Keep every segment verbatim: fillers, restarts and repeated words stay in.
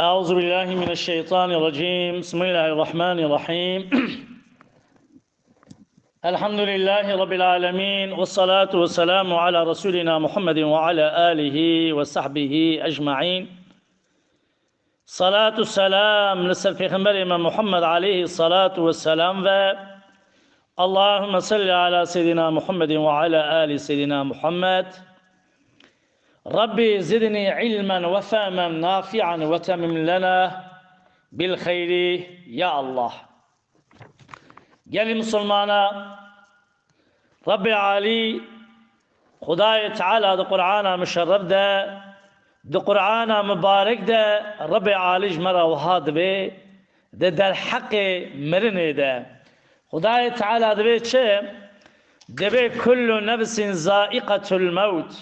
أعوذ بالله من الشيطان الرجيم. بسم الله الرحمن الرحيم. الحمد لله رب العالمين، والصلاة والسلام على رسولنا محمد وعلى آله وصحبه أجمعين. Salat û selam li ser Pêxemberê me Muhammed aleyhi salatu ve selam ve. Allahümme salli ala seyyidina Muhammedin ve ala ali seyyidina Muhammed. Rabbi zidni ilmen ve fehmen nafi'an ve temim lena bil hayri ya Allah. Gelî Musulmana, Rebbê Alî, Xudayê Teala di Qur'ana Muşerref de, di Qur'ana Mubarek de Rebbê Alî ji me re wiha dibê, di derheqê mirinê de. Xudayê Teala dibê çi? Dibê kullu nefsin zaiqetul mewt.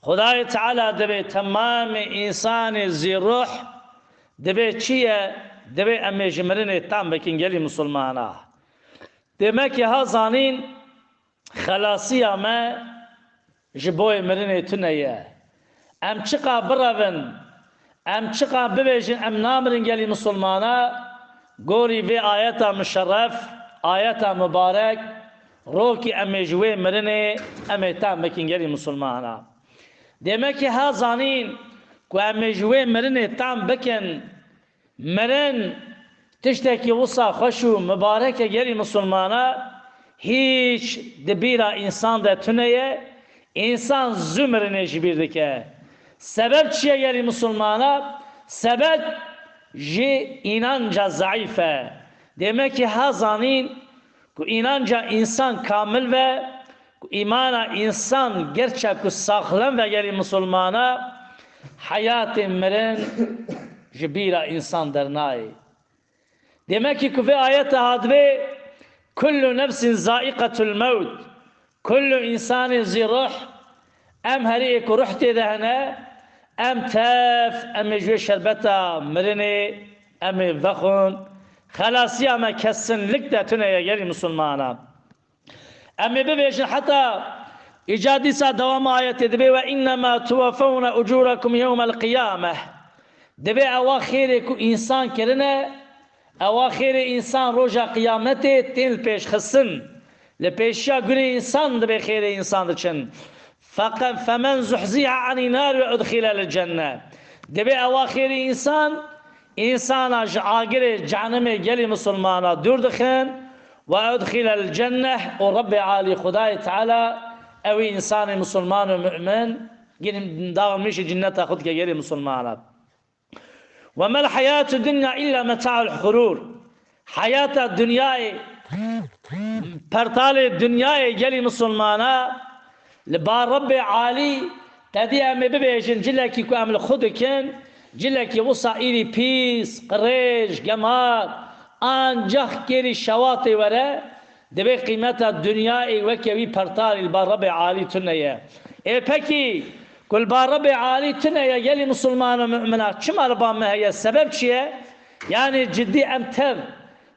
Xudayê Teala dibê temamê însanê zî ruh dibê çi ye? Dibê em ê ji mirinê tam bikin gelî Musulmana. Demek ki ha zanîn xelasiya me ji boyê mirinê tune ye. Em çiqa birevin, em çiqa bibêjin em namirin gelî Musulmana, gorî vê ayeta muşerref, ayeta mubarek, rokî em ê ji wê mirinê em ê tam bikin gelî Musulmana. Demek ki ha zanîn ku em ê ji wê mirinê tam bikin, Mirin tiştekî wisa xweş û mibarek e gelî Musulmana, hîç di bîra însan de tune ye, însan zû mirinê ji bîr dike. Sebeb çi ye gelî Musulmana? Sebeb jî înanca zeîf e. Demek ki ha zanîn ku înanca însan kamil ve, ku îmana însan gerçek û saxlem ve gelî Musulmana, heyatê mirin ji bîra însan dernayê. Demek ki ku vê ayete hatibê, kullu nefsin zaiqetul mewt, kullu însanê zî ruh, em herî ê ku ruh tê de hene, em tev, em ê ji wê şerbeta mirinê, em ê vexwin, xelasiya me kesinlik de tune ye gelî Musulmana. Em ê bibêjin heta îca dîsa dewama ayetê dibê, "Ve innema tuweffewne ucûrekum yewmel qiyameh." Dibê ewa xêrê ku însan kirine, ewa xêrê însan roja qiyametê tên li pêş xistin. Li pêşiya gurê însan dibê xêrê însan diçin. Feqe-, femen zuhziha anî nar ve udxîle li cenne. Dibê ewa xêrê însan, însana ji agirê cehenimê gelî Musulmana dûr dixin, ve udxîle li cenneh û Rebbê Alî Xudayê Teala ewî însanê Musulman û mu'min gin dawa mêşê cinneta xwe dike gelî Musulmana. Ve mel heyatu dunya illa meta'ul hurur. Heyata dinyayê, pertalê dinyayê gelî Musulmana li ba Rebbê Alî, tedî em ê bibêjin cilekî ku em li xwe dikin, cilekî wisa îrî pîs, qirêj, gemar, ancax kêrî şewatê were, Divê qîmeta dinyayê weke wî pertalî li ba Rebê Alî tune ye. Ê pekî, ku li ba Rebê Alî tune ye, gelî misilman û mumina çima li ba me heye? Sebeb çi ye? Yanî cidî em tev,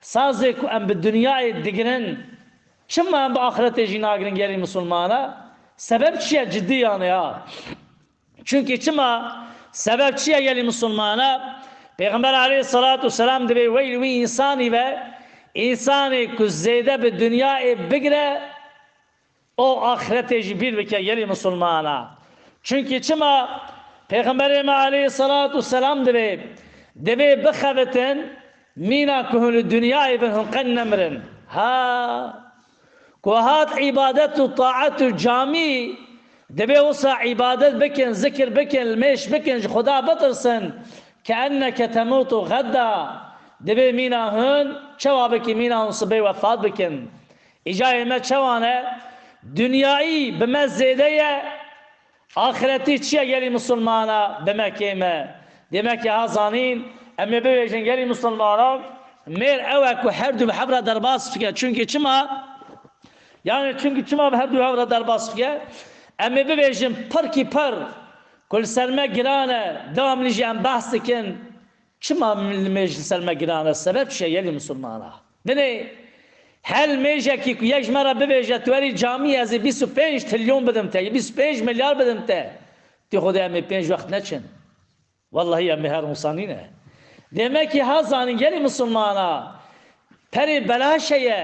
sazê ku em bi dinyayê digirin, çima em bi axretê jî nagirin gelî misilmana? Sebeb çi ye cidî yanî ha? Çunkî çima? Sebeb çi ye gelî misilmana? Pêxember aleyhisselatu vesselam dibê, "Weyl wî însanî ve, însanê ku zêde bi dinyayê bigire, o axretê jî bîr bike gelî misilmana." Çunkî çima? Pêxemberê me aleyhisselatu vesselam dibê, dibê bixebitin, mîna ku hûn li dinyayê bin hûn qet nemirin. Ha! Ku hat îbadet û taet û camî, divê wisa îbadet bikin, zikir bikin, mêş bikin, ji Xuda bitirsin. Keenneke temûtu xedda. Divê mîna hûn çawa bikî, mîna hûn sibê wefat bikin. Îca ê me çawa ne? Dinyayî bi me zêde ye. Axretî çi ye gelî misilmana bi me kêm e? Demek ki ha zanîn, em ê bibêjin gelî misilmana, mêr ew e ku her du bi hev re derbas bike. Çunkî çima? Yanî çunkî çima bi her du hev re derbas bike? Em ê bibêjin pirkî pir ku li ser me giran e, devamlî jî em behs dikin. Çima li mêj li ser me giran e? Sebeb çi ye gelî misilmana? Binê her mêjekî ku yek ji me re bibêje, tu werî camî, ez ê bîst û pênc trilyon bidim te, bîst û pênc milyar bidim te. Ti Xwedê em ê pênc wext neçin. Wellahî em ê her wisa nîne. Demekî ha zanîn gelî misilmana, perê belaş heye.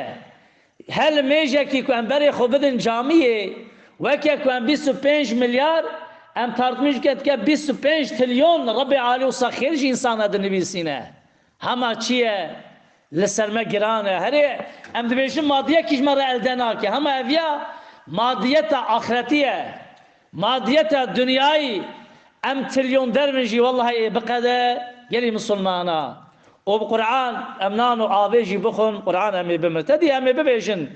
Her mêjekî ku em berê xwe bidin camiyê, weke ku em bîst û pênc milyar, em tartmîş ke dike bîst û pênc trilyon, Rebê Alî wisa xêr ji însana dinivîsîne. Hema çi ye? Li ser me giran e. Herê em dibêjin madiyekî ji me re elde nake. Hema ev ya madiyeta axretî ye. Madiyeta dinyayî em trilyonder bin jî wellahî ê biqede gelî misilmana. Û bi Quran em nan û avê jî bixwin, Quran em ê bimir. Te dî em ê bibêjin,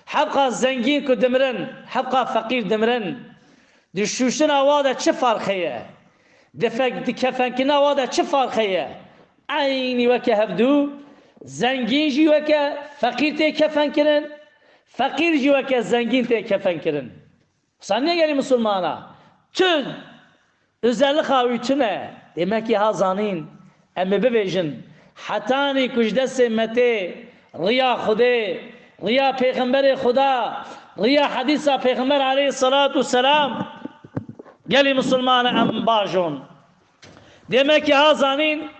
hevqa zengîn ku dimirin, hevqa feqîr dimirin. Di şûştina wa de çi farqe ye? Di fek-, di kefenkirina wa de çi farqe ye? Eynî weke hevdû, zengîn jî weke feqîr tê kefenkirin, feqîr jî weke zengîn tê kefenkirin. Wisa niye gelî misilmana? Çi? Özellixa wî çi ne? Demekî ha zanîn, em ê bibêjin, hetanî ku ji destê me tê riya Xwedê, riya Pêxemberê Xuda, riya hedîsa Pêxember aleyhisselatu selam, gelî misilmana em bajon. Demekî ha zanîn,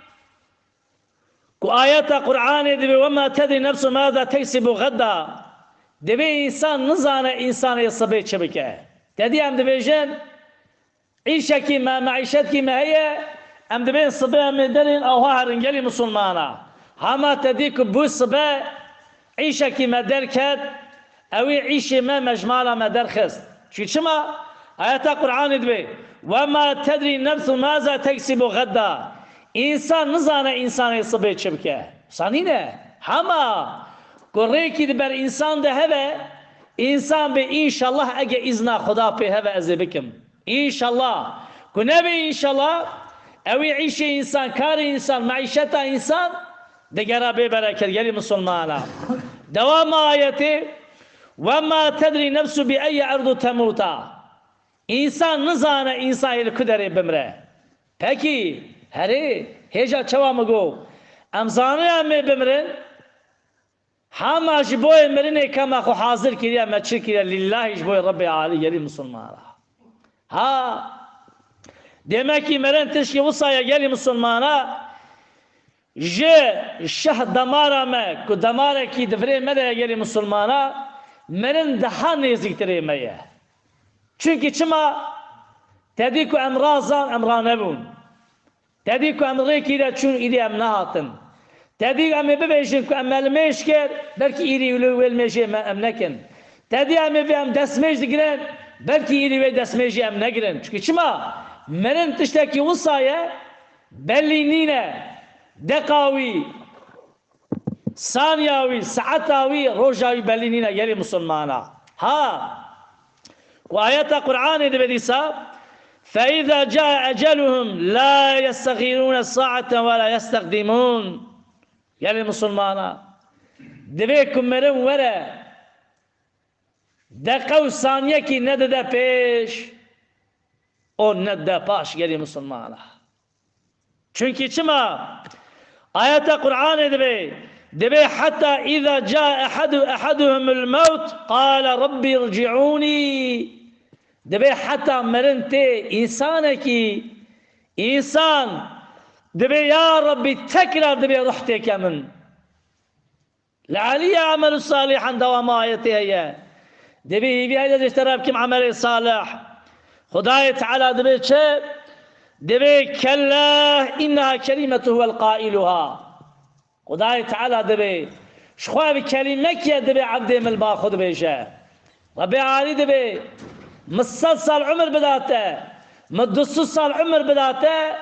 ku ayeta Qur'anê dibê, "Ve ma tedrî nefsun maza teksibu gadda." Dibê însan nizane însanê sibê çi bike. Te dî em dibêjin, îşekî me, meîşetkî me heye, em dibên sibê em ê derên, ewha herin gelî misilmana. Hema te dî ku bû sibe, îşekî me derket, ewî îşê me, me ji mala me derxist. Çi çima? Ayeta Qur'anê dibê, "Ve ma tedrî nefsun maza teksibu gadda." Însan nizane însanê sibê çi bike. Wisa nîne. Hema ku rêkî di ber însan de hebe, însan bê, înşallah ege îzna Xuda pê hebe ez ê bikim. Înşallah. Ku nebê înşallah, ewî îşê însan, karê însan, meîşeta însan digera bê bereket, gelî misilmana. Dewama ayetê, "Ve ma tedrî nefsu bi eyyi erdu temuta." Însan nizane însan ê li ku derê bimre. Pekî, herê, hêja çawa min got, em zanin em ê bimrin, hema ji boyê mirinê ka me xwe hazir kiriye, me çi kiriye, lîllahî ji boyê Rebbê Alî gelî misilmana. Ha, demekî mirin tişkî wisa ye gelî misilmana, ji şeh damara me, ku damarekî di virê me de ye gelî misilmana, mirin daha nêzîktirê me ye. Çunkî çima? Te dî ku em razan, em ranebûn. Te dî ku em rêkî de çûn, îdî em nehatin. Te dî em ê bibêjin ku em me limêj kir, belkî îdî wê limêjê me em nekin. Te dî em ê bê em destmêj digirin, belkî îdî wê destmêjê em negirin. Çunkî çima? Mirin tiştekî wisa ye, belî nîne. Deqa wî, saniya wî, saeta wî, roja wî belî nîne gelî misilmana. Ha, ku ayeta Qur'anê dibe dîsa, "Fe îza cae eceluhum la yestexîrûne saeten ve la yesteqdîmûn." Gelî misilmana, divê ku mirin were, deqe û saniyekî nedide pêş û nedide paş gelî misilmana. Çunkî çima? Ayeta Qur'anê dibe, dibe, "Heta îza cae ehedu, eheduhumul mewt, qale Rabbi rci'ûnî." Dibe heta mirin tê însanekî, însan dibe, "Ya Rabbî, tekrar dibe ruh têke min." Li alî ye emel û salîhan dewama ayetê heye. Dibê hîvî heye ez ji te re bikim emelê salih. Xwedayê Teala dibê çi? Dibê kelle inneha kelimetun huwel qailuha. Xwedayê Teala dibê, ji xwe ev kelîmekî ye dibê evdê min li ba xwe dibêje. Rebê Alî dibê, min sed sal umir bida te, min du sed sal umir bida te,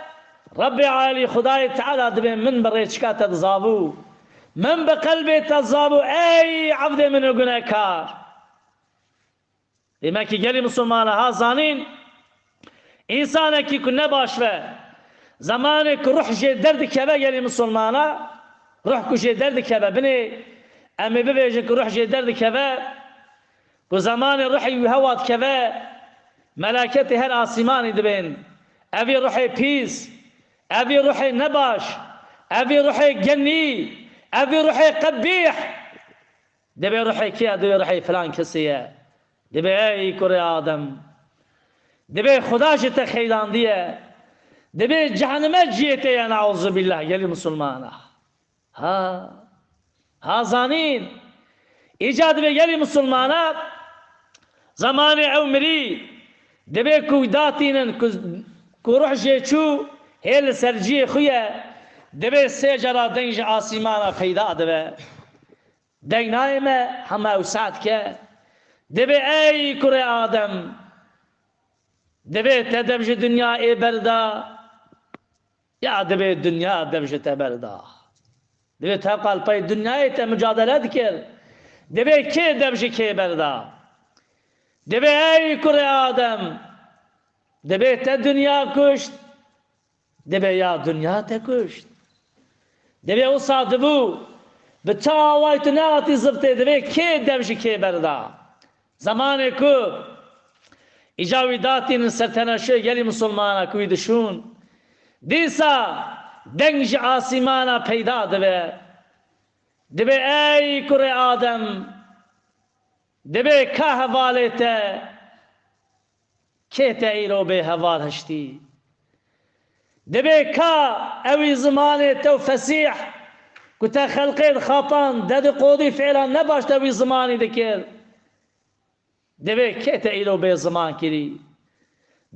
Rebê Alî Xwedayê Teala dibê min bi rêçika te dizavû, min bi qelbê te dizavû, ey evdê min û gunekar. Demekî gelî misilmana ha zanîn, însanekî ku ne baş ve, zemanê ku ruh jê derdikeve gelî misilmana, ruh ku jê derdikeve, binê em ê bibêjin ku ruh jê derdikeve, ku zemanê ruhê wî hewa dikeve, melaketê her asîmanî dibên. Evî ruhê pîs, evî ruhê nebaş, evî ruhê genî, evî ruhê qebîh. Dibê ruhê kê ye? Dibê ruhê filan kesê ye. Dibê ey kurê Adem. Dibê Xuda ji te xeydandiye. Dibê cehenime cihê te ye, neuzubîllah, gelî misilmana. Ha, ha zanîn. Îca dibê gelî misilmana, zemanê ew mirî, dibê ku datînin ku, ku ruh jê çû, hê li ser cihê xwe ye, dibê sê cara deng ji asîmana peyda dibe. Deng nayê me, hema ew saet ke. Dibê ey kurê Adem, dibê te dev ji dinya ê berda, ya dibê dinya dev ji te berda. Dibê te qal pey dinyayê te mucadele dikir. Dibê kê dev ji kê berda? Dibê ey kurê Adem, dibê te dinya kuşt, dibê ya dinya te kuşt. Dibê wisa dibû, bi çawa tu nehatî zibtê, dibê kê dev ji kê berda? Zemanê ku îca wî datînin ser tenaşê gelî misilmana ku wî dişûn, dîsa deng ji asîmana peyda dibe. Dibê ey kurê Adem, dibê ka hevalê te, kê te îro bê heval hiştî? Dibê ka ewî zimanê te û fesîh ku te xelqê dixapand, dediqodî, filan ne baş te wî zimanî dikir. Dibê kê te îro bê ziman kirî?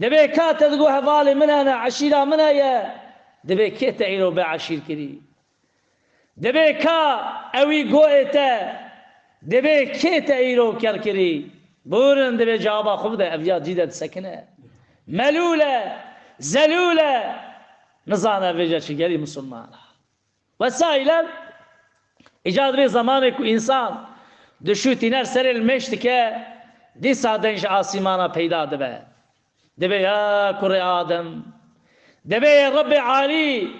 Dibê ka te digot hevalê min hene, eşîra min heye. Dibê kê te îro bê eşîr kirî? Dibê ka ewî goyê te, dibê kê te îro ker kirî? Bûrin dibê cewaba xwe bide, ev ya cî de disekine. Melûl e, zelûl e, nizane vêce çi gelî misilmana. Wesaîle, îca dibê zemanê ku însan dişû tîner serê li mêş dike, dîsa deng ji asîmana peyda dibe. Dibê ya kurê Adem, dibê Rebbê Alî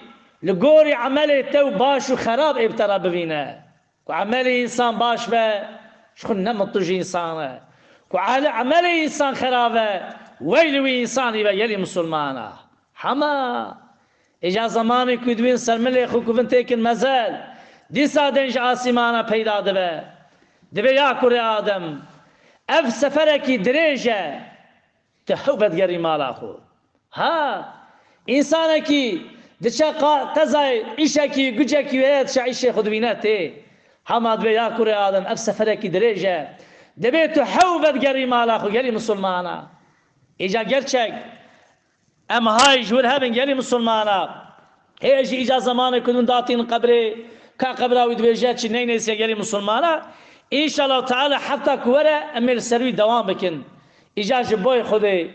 li gorî emelê te û baş û xerab ê bi te re bivîne. Ku emelê însan baş be, ji xwe ne mitû ji însan e. Ku ele-, emelê însan xerab e, weylî wî însanî be, gelî misilmana. Hema îca zemanê ku dibîn ser milê xwe ku vin têkin mezel, dîsa deng ji asîmana peyda dibe. Dibê ya kurê Adem, ev seferekî dirêj e, tu hew vedigerî mala xwe. Ha, însanekî diçe qa-, qezayê îşekî, gucekî wê heye, diçe îşê xwe dibîne tê. Hema dibê ya kurê Adem, ev seferekî dirêj e. Dibê tu hew vedigerî mala xwe, gelî misilmana. Îca gerçek em hay ji wir hebin, gelî misilmana. Hê jî îca zemanê ku hûn datîn qebrê, ka qebra wî dibêje çi, neynêsiye, gelî misilmana. Înşallah Teala hefta ku were em ê li ser wî dewam bikin. Îca ji boy Xwedê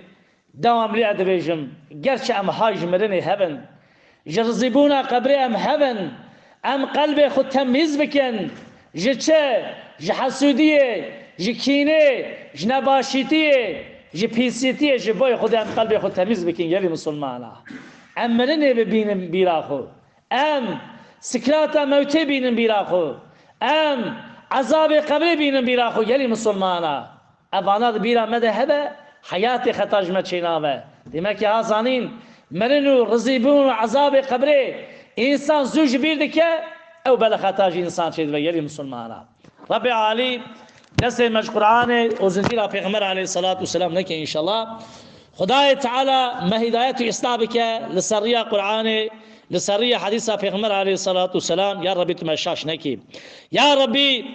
dewam lê dibêjim. Gerçi em hay ji mirinê hebin. Ji rizîbûna qebrê em hebin. Em qelbê xwe temîz bikin. Ji çi? Ji hesûdiyê, ji kînê, ji nebaşîtiyê, ji pîsîtiyê, ji boy Xwedê em qelbê xwe temîz bikin, gelî misilmana. Em mirinê bibînin bîra xwe. Em sikrata mewtê bînin bîra xwe. Em ezabê qebrê bînin bîra xwe, gelî misilmana. Evana di bîra me de hebe, heyatê xeta ji me çênabe. Demek ki ha zanîn, mirin û rizîbûn û ezabê qebrê însan zû ji bîr dike, ew bele xeta ji însan çêdibe, gelî misilmana. Rebbê Alî destê me ji Qur'anê û zincîra Pêxember aleyhisselatu vesselam neke înşallah. Xwedayê Teala me hidayet û îslah bike li ser riya Qur'anê, li ser riya hedîsa Pêxember aleyhisselatu vesselam, ya Rebbî tu me şaş nekî. Ya Rebbî,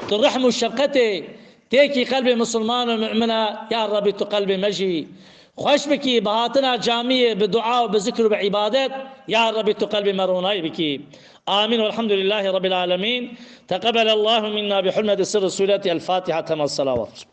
tu rehm û şefqetê têkî qelbê misilman û mu'mina, ya Rebbî, tu qelbê me jî xweş bikî bi hatina camiyê, bi dua û bi zikr û bi îbadet, ya Rebbî, tu qelbê me ronayî bikî. Amîn. Velhamdülillahî Rabbil âlemîn. Teqebbelallahu minna bi hurmeti sirri sûreti El Fatiha. Tema salavat.